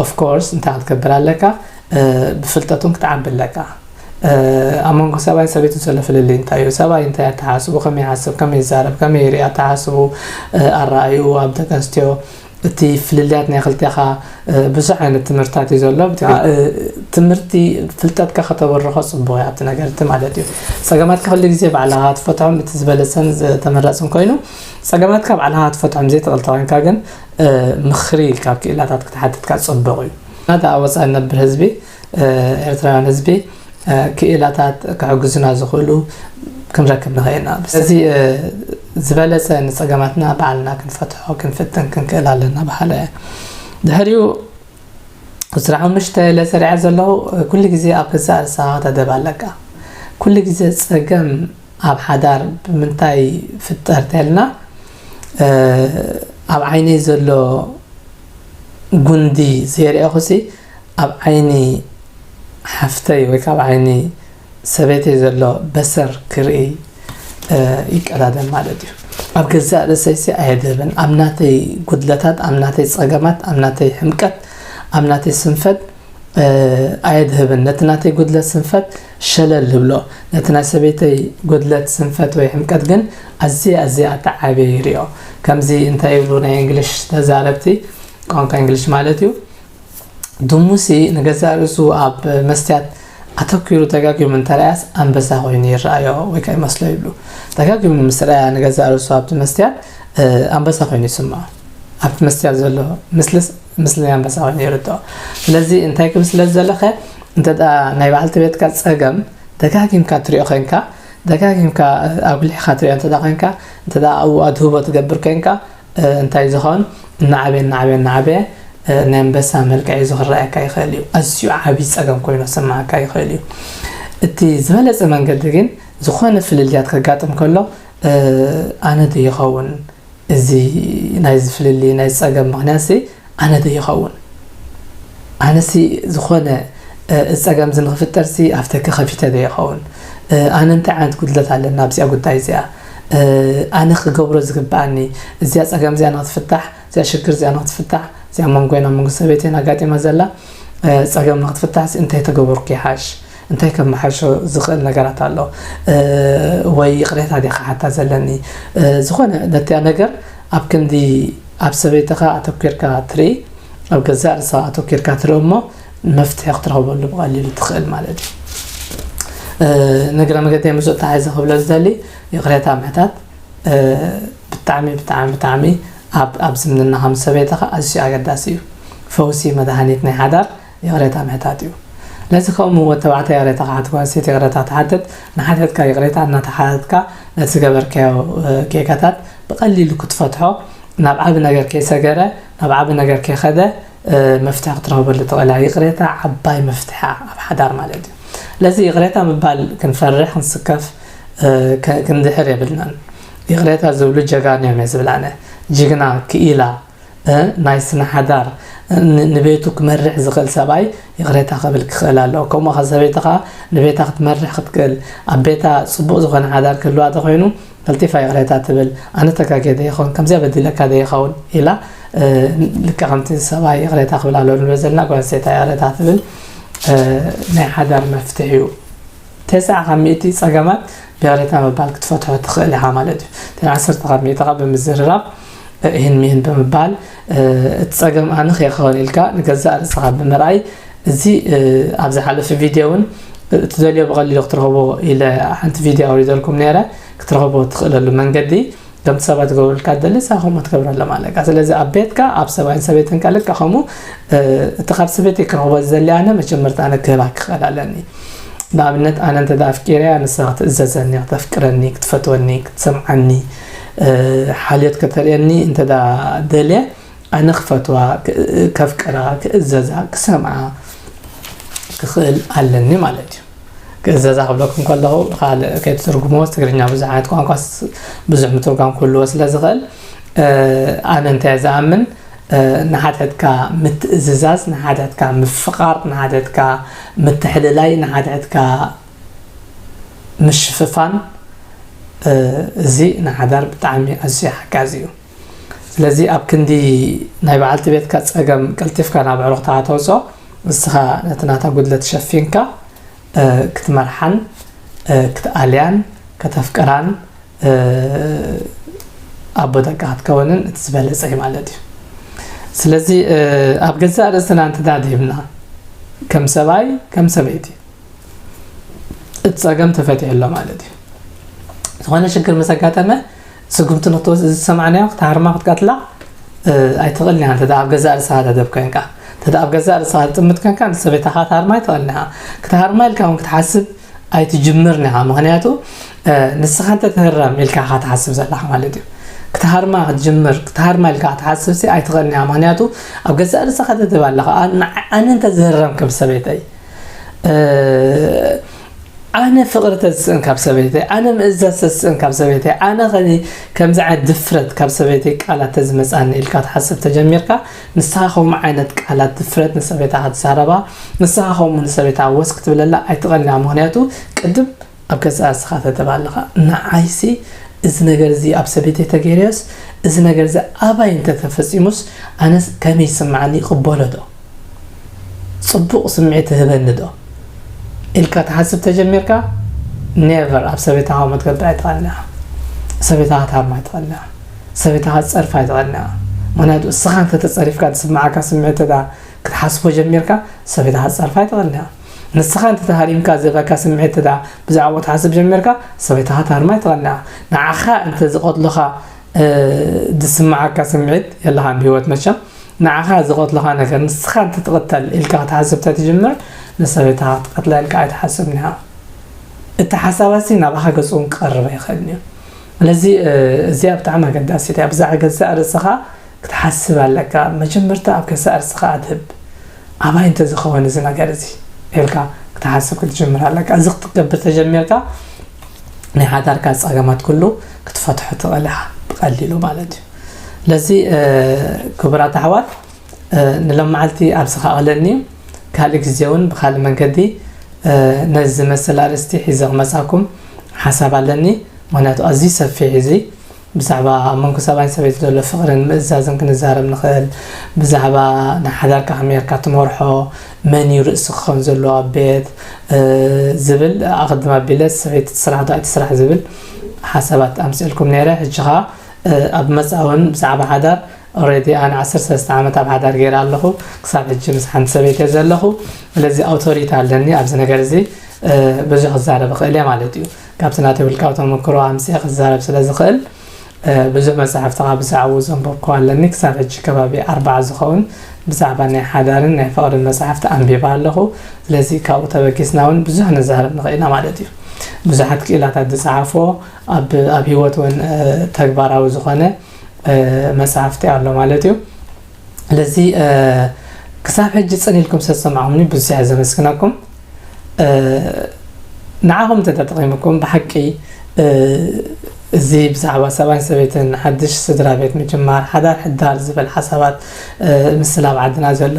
ኦፍኮርስ እንታይ ክትገብር ኣለካ? ብፍልጠቱን ክትዓቢ ኣለካ። ኣብ መንጎ ሰብኣይን ሰበይትን ዘሎ ፍልልይ እንታይ እዩ? ሰብኣይ እንታይ ኣተሓስቡ? ከመይ ይሓስብ? ከመይ ይዛረብ? ከመይ ይርኢ ኣተሓስቡ? ኣረኣዩ ኣብ ደቂ ኣንስትዮ እቲ ፍልልያት ናይ ክልቴኻ ብዙሕ ዓይነት ትምህርታት እዩ ዘሎ። ትምህርቲ ፍልጠትካ ከተበርኾ ፅቡቅ እያ ኣብቲ ነገር እቲ ማለት እዩ። ፀገማትካ ኩሉ ግዜ ባዕልኻ ትፈትሖም እቲ ዝበለፀን ተመራፅን ኮይኑ ፀገማትካ ባዕልኻ ትፈትሖም ዘይትኽእል ተኮይንካ ግን ምኽሪ ካብ ክኢላታት ክትሓትትካ ፅቡቅ እዩ። ናታ ኣብ ወፃኢ ንነብር ህዝቢ ኤርትራውያን ህዝቢ ክኢላታት ክሕግዙና ዝኽእሉ ክንረክብ ንኽእል ኢና። ስለዚ ዝበለፀ ንፀገማትና ባዕልና ክንፈትሖ ክንፍትን ክንክእል ኣለና በሃላይ እየ። ድሕሪኡ ዕስራ ሓሙሽተ ኢለ ሰሪዐ ዘለኹ ኩሉ ግዜ ኣብ ገዛእ ርእስኻ ከተደብ ኣለካ። ኩሉ ግዜ ፀገም ኣብ ሓዳር ብምንታይ ፍጠር ተልና ኣብ ዓይነይ ዘሎ ጉንዲ ዘይርኣኹሲ ኣብ ዓይኒ ሓፍተይ ወይ ካብ ዓይኒ ሰበይተይ ዘሎ በሰር ክርኢ ይቀዳደም ማለት እዩ። ኣብ ገዛእ ርእሰይሲ ኣየድህብን ኣብ ናተይ ጉድለታት ኣብ ናተይ ፀገማት ኣብ ናተይ ሕምቀት ኣብ ናተይ ስንፈት ኣየድህብን ነቲ ናተይ ጉድለት ስንፈት ሸለል ልብሎ። ነቲ ናይ ሰበይተይ ጉድለት ስንፈት ወይ ሕምቀት ግን ኣዝየ ኣዝየ ኣተዓብየ ይሪኦ። ከምዚ እንታይ ይብሉ ናይ እንግሊሽ ተዛረብቲ ቋንቋ እንግሊሽ ማለት እዩ። ድሙሲ ንገዛእ ርእሱ ኣብ መስትያት ኣተኲሩ ደጋጊሙ እንተረኣያስ ኣንበሳ ኮይኑ ይረኣዮ ወይ ከዓ ይመስሎ ይብሉ። ደጋጊሙ ምስ ረኣያ ንገዛእ ርእሱ ኣብቲ መስትያት ኣንበሳ ኮይኑ ይስምዖ። ኣብቲ መስትያት ዘሎ ምስልስ ምስሊ ኣንበሳ ኮይኑ ይርድኦ። ስለዚ እንታይ ክብል ስለ ዝደለኸ እንተ ናይ በዓልቲ ቤትካ ፀገም ደጋጊምካ ትሪኦ ኮንካ ደጋጊምካ ኣጉሊሕካ ትሪኦ እንተ ኮንካ እንተ ኣብኡ ኣድህቦ ትገብር ኮንካ እንታይ ዝኸውን እናዓበየ እናዓበየ እናዓበየ ናይ ኣንበሳ መልክዕ እዩ ዝኽረኣየካ ይኽእል እዩ። ኣዝዩ ዓብዪ ፀገም ኮይኑ ክስምዓካ ይኽእል እዩ። እቲ ዝበለፀ መንገዲ ግን ዝኾነ ፍልልያት ከጋጥም ከሎ ኣነ ዶ ይኸውን እዚ ናይዚ ፍልልይ ናይ ፀገም ምኽንያት ሲ ኣነ ዶ ይኸውን? ኣነሲ ዝኾነ እዚ ፀገም እዚ ንክፍጠር ሲ ኣፍተኪ ከፊተ ዶ ይኸውን? ኣነ እንታይ ዓይነት ጉድለት ኣለና ኣብዚኣ ጉዳይ እዚኣ? ኣነ ክገብሮ ዝግብኣኒ እዚኣ ፀገም እዚኣ ንክትፍታሕ እዚኣ ሽግር እዚኣ ንክትፍታሕ እዚኣ መንጎይና መንጎ ሰበይተይን ኣጋጢማ ዘላ ፀገም ንክትፍታሕ ሲ እንታይ ተገበርኩ ይሓሽ? እንታይ ከመሓሾ ዝኽእል ነገራት ኣሎ? እ፣ ወይ ይቕሬታ ዲኻ ሓታ ዘለኒ? እ፣ ዝኾነ ነቲያ ነገር ኣብ ክንዲ ኣብ ሰበይትኻ ኣተኲርካ ትርኢ፣ ኣብ ገዛእ ርእስኻ ኣተኲርካ ትርኢ እሞ መፍትሒ ክትረኽበሉ ብቐሊሉ ትኽእል ማለት እዩ። እ፣ ንእግረ መገደይ ምስኡ ተሓይዘ ክብሎ ዝደሊ፣ ይቕሬታ ምሕታት እ፣ ብጣዕሚ ብጣዕሚ ብጣዕሚ ኣብ ኣብ ዝምድና ከም ሰበይትኻ ኣዝዩ ኣገዳሲ እዩ። ፈውሲ መድሃኒት ናይ ሓዳር ይቕሬታ ምሕታት እዩ። ነዚ ከምኡ ወተባዕታይ ይቕሬታ ክሓት ጓል ኣንስተይቲ ይቕሬታ ትሓትት፣ ንሓትሕትካ ይቕሬታ እናተሓተትካ ነቲ ዝገበርካዮ እ፣ ጌጋታት ብቐሊሉ ክትፈትሖ፣ ናብ ዓቢ ነገር ከይሰገረ፣ ናብ ዓቢ ነገር ከይኸደ እ፣ መፍትሒ ክትረኽበሉ ትኽእል እያ። ይቕሬታ ዓባይ መፍትሒ እያ ኣብ ሓዳር ማለት እዩ። ስለዚ ይቕሬታ ምባል ክንፈርሕ ክንስከፍ እ፣ ከ- ክንድሕር የብልናን። ይቕሬታ ዝብሉ ጀጋኑ እዮም እየ ዝብል ኣነ። ጅግና፣ ክኢላ እ፣ ናይ ስነ ሓዳር እ፣ ን- ንቤቱ ክመርሕ ዝኽእል ሰብኣይ ይቕሬታ ክብል ክኽእል ኣለዎ። ከምኡ ኸ ሰበይትኻ ንቤታ ክትመርሕ ክትክእል፣ ኣብ ቤታ ጽቡቕ ዝኾነ ሓዳር ክህልዋ ተኾይኑ ቀልጢፋ ይቕሬታ ትብል፣ ኣነ ተጋግየ ዶ ይኸውን፣ ከምዚኣ በዲለካ ዶ ይኸውን ኢላ እ፣ ልክዕ ከምቲ ሰብኣይ ይቕሬታ ክብል ኣለዎ ንብል ዘለና ጓል ኣንስተይቲ ይቕሬታ ትብል እ፣ ናይ ሓዳር መፍትሒ እዩ። ተስዓ ካብ ሚእቲ ጸገማት ብይቕሬታ ምባል ክትፈትሖ ትኽእል ኢኻ ማለት እዩ። እተን ዓሰርተ ካብ ሚእቲ ኸኣ ብምዝርራብ እ፣ ይህን ሚህን ብምባል እ፣ እቲ ጸገም ኣነ ከይኸውን ኢልካ ንገዛእ ርእስኻ ብምርኣይ እዚ እ፣ ኣብ ዝሓለፈ ቪድዮ እውን እ፣ እትደልዮ ብቐሊሉ ክትረኽቦ ኢለ ሓንቲ ቪድዮ ኣውሪደልኩም ነይረ። ክትረኽቦ ትኽእለሉ መንገዲ ከምቲ ሰባት ክገብሩልካ ትደሊ ንስኻ ከምኡ ትገብረሎም ኣለካ። ስለዚ ኣብ ቤትካ ኣብ ሰብኣይን ሰበይትን ከ ልክዕ ከምኡ እ፣ እቲ ካብ ሰበይተይ ክረኽቦ ዝደሊ ኣነ መጀመርታ ኣነ ክህባ ክኽእል ኣለኒ። ንኣብነት ኣነ እንተ ኣፍቂረያ ንሳ ክትእዘዘኒ፣ ክተፍቅረኒ፣ ክትፈትወኒ፣ ክትሰምዓኒ እ፣ ሓልዮት ከተርእየኒ እንተ ደልየ ኣነ ክፈትዋ፣ ክ- ከፍቅራ፣ ክእዘዛ፣ ክሰምዓ ክኽእል ኣለኒ ማለት እዩ። ክእዘዛ ክብለኩም ከለኹ ካልእ ከይትትርጉምዎ ትግርኛ ብዙሕ ዓይነት ቋንቋ ስ- ብዙሕ ምትርጓም ክህልዎ ስለ ዝኽእል እ፣ ኣነ እንታይ ዝኣምን እ፣ ንሓድሕድካ ምትእዝዛዝ፣ ንሓድሕድካ ምፍቓር፣ ንሓድሕድካ ምትሕልላይ፣ ንሓድሕድካ ምሽፍፋን እ፣ እዚ ንሓዳር ብጣዕሚ ኣዝዩ ሓጋዚ እዩ። ስለዚ ኣብ ክንዲ ናይ በዓልቲ ቤትካ ጸገም ቀልጢፍካ ናብ ኣዕሩኽትኻ ተውጽኦ፣ ንስኻ ነቲ ናታ ጉድለት ሸፊንካ እ፣ ክትመርሓን እ፣ ክትኣልያን ከተፍቅራን እ፣ ኣቦ ደቃ ክትከውንን እቲ ዝበለጸ እዩ ማለት እዩ። ስለዚ እ፣ ኣብ ገዛእ ርእስና እንተ ደኣ ደይብና ከም ሰብኣይ ከም ሰበይቲ እቲ ጸገም ተፈቲሑ ኣሎ ማለት እዩ። ዝኾነ ሽግር ምስ ኣጋጠመ ስጉምቲ ንክትወስድ ዝሰማዕናዮ ክትሃርማ ክትቀትላ እ፣ ኣይትኽእልን ኢኻ። እንተ ደኣ ኣብ ገዛእ ርእስኻ ተደብ ኮንካ፣ እንተ ደኣ ኣብ ገዛእ ርእስኻ ትጥምት ኮንካ ንሰበይትኻ ክትሃርማ ኣይትኽእልን ኢኻ። ክትሃርማ ኢልካ እውን ክትሓስብ ኣይትጅምርን ኢኻ። ምኽንያቱ እ፣ ንስኻ እንተ ትህረም ኢልካ ኢኻ ትሓስብ ዘለኻ ማለት እዩ። ክትሃርማ ክትጅምር፣ ክትሃርማ ኢልካ ክትሓስብ ሲ ኣይትኽእልን ኢኻ። ምኽንያቱ ኣብ ገዛእ ርእስኻ ተደብ ኣለኻ። ኣነ ኣነ እንተ ዝህረም ከም ሰበይተይ እ፣ ኣነ ፍቕሪ ተዝስእን ካብ ሰበይተይ፣ ኣነ ምእዛዝ ተዝስእን ካብ ሰበይተይ፣ ኣነ ከዚ ከምዚ ዓይነት ድፍረት ካብ ሰበይተይ ቃላት ተዝመጻኒ ኢልካ ትሓስብ ተጀሚርካ፣ ንስኻ ከምኡ ዓይነት ቃላት ድፍረት ንሰበይታ ክትዛረባ፣ ንስኻ ከምኡ ንሰበይታ ወስ ክትብለላ ኣይትቐንያ። ምኽንያቱ ቅድም ኣብ ገዛእ ርእስኻ ተደብ ኣለኻ። ንዓይሲ እዚ ነገር እዚ ኣብ ሰበይተይ ተገይሩስ፣ እዚ ነገር እዚ ኣባይ እንተተፈጺሙስ ኣነስ ከመይ ይስምዓኒ፣ ይቕበሎ ዶ? ጽቡቕ ስምዒት ይህበኒ ዶ ኢልካ ትሓስብ ተጀሚርካ፣ ኔቨር ኣብ ሰበይታኻ ከምኡ ትገብር ኣይትኽእልን ኢኻ። ሰበይታኻ ትሃርማ ኣይትኽእልን ኢኻ። ሰበይታኻ ትጸርፋ ኣይትኽእልን ኢኻ። ምኽንያቱ እስኻ እንተ ተጸሪፍካ ዝስምዓካ ስምዒት እንተ ክትሓስቦ ጀሚርካ፣ ሰበይታኻ ትጸርፋ ኣይትኽእልን ኢኻ። ንስኻ እንተ ተሃሪምካ ዝህበካ ስምዒት እንተ ብዛዕባኡ ትሓስብ ጀሚርካ፣ ሰበይታኻ ትሃርማ ኣይትኽእልን ኢኻ። ንዓኻ እንተ ዝቐትሉኻ እ፣ ዝስምዓካ ስምዒት የለኻን ብህይወት መቸም። ንዓኻ ዝቐትሉኻ ነገር ንስኻ እንተ ትቕተል ኢልካ ክትሓስብ ተትጅምር፣ ንሰበይትኻ ክትቀትላ ኢልካ ኣይትሓስብን ኢኻ። እቲ ሓሳባሲ ናባኻ ገጹ እውን ክቐርብ ኣይኽእልን እዩ። ስለዚ እ፣ እዚኣ ብጣዕሚ ኣገዳሲት እያ። ብዛዕባ ገዛእ ርእስኻ ክትሓስብ ኣለካ። መጀመርታ ኣብ ገዛእ ርእስኻ ኣድህብ። ኣባይ እንተዝኸውን እዚ ነገር እዚ ኢልካ ክትሓስብ ክትጅምር ኣለካ። እዚ ክትገብር ተጀሚርካ ናይ ሓዳርካ ጸገማት ኩሉ ክትፈትሖ ትኽእል ኢኻ ብቐሊሉ ማለት እዩ። ስለዚ እ፣ ክቡራት ኣሕዋት እ፣ ንሎማዓልቲ ኣብዚ ከኣቕለኒ እዩ። ካልእ ግዜ እውን ብኻልእ መንገዲ እ፣ ነዚ ዝመስል ኣርእስቲ ሒዘ ክመጻኩም ሓሳብ ኣለኒ። ምኽንያቱ ኣዝዩ ሰፊሕ እዩ እዚ። ብዛዕባ ኣብ መንጎ ሰብኣይን ሰበይቲ ዘሎ ፍቕርን ምእዛዝን ክንዛረብ ንኽእል። ብዛዕባ ንሓዳርካ ከመይ ጌርካ ትመርሖ፣ መን እዩ ርእሲ ክኸውን ዘለዎ ኣብ ቤት ዝብል ኣቐድም ኣቢለ፣ ሰበይቲ ትስራሕ ዶ ኣይትስራሕ ዝብል ሓሳባት ኣምፅእልኩም ነይረ። ሕጂ ኸዓ ኣብ መፃ እውን ብዛዕባ ሓዳር፣ ኦሬዲ ኣነ ዓሰርተ ሰለስተ ዓመት ኣብ ሓዳር ገይረ ኣለኹ። ክሳብ ሕጂ ምስ ሓንቲ ሰበይቲ እየ ዘለኹ። ስለዚ ኣውቶሪቲ ኣለኒ ኣብዚ ነገር እዚ። ብዙሕ ክዛረብ እኽእል እየ ማለት እዩ። ካብቲ ናተይ ውልቃዊ ተመክሮ ኣምፅእ ክዛረብ ስለ ዝኽእል፣ ብዙሕ መፅሓፍቲ ካብ ብዛዕባኡ ዘንበብኩ ኣለኒ። ክሳብ ሕጂ ከባቢ ኣርባዓ ዝኸውን ብዛዕባ ናይ ሓዳርን ናይ ፍቕርን መፅሓፍቲ ኣንቢበ ኣለኹ። ስለዚ ካብኡ ተበጊስና እውን ብዙሕ ነዛረብ ንኽእል ኢና ማለት እዩ። ብዙሓት ክኢላታት ዝፀሓፎ ኣብ ኣብ ሂወት እውን ተግባራዊ ዝኾነ መፅሓፍቲ ኣሎ ማለት እዩ። ስለዚ ክሳብ ሕጂ ፅን ኢልኩም ዝተሰማዕኹምኒ ብዙሕ እየ ዘመስግነኩም። ንዓኹም እንተ ተጠቒምኩም ብሓቂ እዚ ብዛዕባ ሰብኣይን ሰበይትን ሓድሽ ስድራ ቤት ምጅማር፣ ሓዳር ሕዳር ዝበል ሓሳባት ምስላ ኣብ ዓድና ዘሎ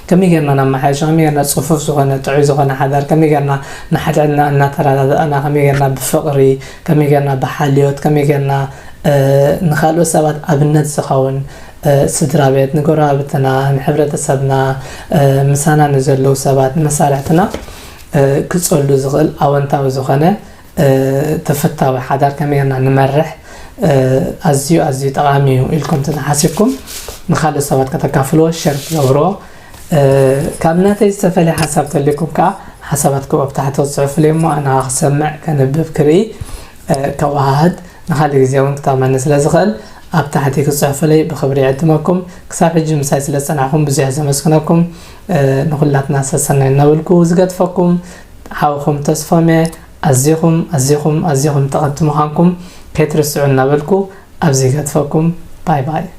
ከመይ ጌርና ነመሓየሾ፣ ከመይ ጌርና ፅፉፍ ዝኾነ ጥዑይ ዝኾነ ሓዳር፣ ከመይ ጌርና ንሓድሕድና እናተረዳዳእና፣ ከመይ ጌርና ብፍቕሪ፣ ከመይ ጌርና ብሓልዮት፣ ከመይ ጌርና ንካልኦት ሰባት ኣብነት ዝኸውን ስድራ ቤት፣ ንጎረባብትና፣ ንሕብረተሰብና፣ ምሳና ንዘለዉ ሰባት፣ ንመሳርሕትና ክፀሉ ዝኽእል ኣወንታዊ ዝኾነ ተፈታዊ ሓዳር ከመይ ጌርና ንመርሕ ኣዝዩ ኣዝዩ ጠቓሚ እዩ ኢልኩም ተተሓሲብኩም ንካልእ ሰባት ከተካፍልዎ ሸር ትገብርዎ። ካብ ናተይ ዝተፈለየ ሓሳብ ተልኩም ከዓ ሓሳባትኩም ኣብ ታሕቲ ክፅሕፉለይ እሞ ኣነ ክሰምዕ ከንብብ ክርኢ ከወሃህድ ንካልእ ግዜ እውን ክጠቕመኒ ስለ ዝኽእል ኣብ ታሕቲ ክፅሕፉለይ ብክብሪ ይዕድመኩም። ክሳብ ሕጂ ምሳይ ስለ ዝፀናሕኩም ብዙሕ ዘመስግነኩም። ንኩላትና ሰሰናይ እናበልኩ ዝገድፈኩም ሓውኹም ተስፎም እየ። ኣዚኹም ኣዚኹም ኣዚኹም ጠቐምቲ ምዃንኩም ከይትርስዑ እናበልኩ ኣብዚ ይገድፈኩም። ባይ ባይ።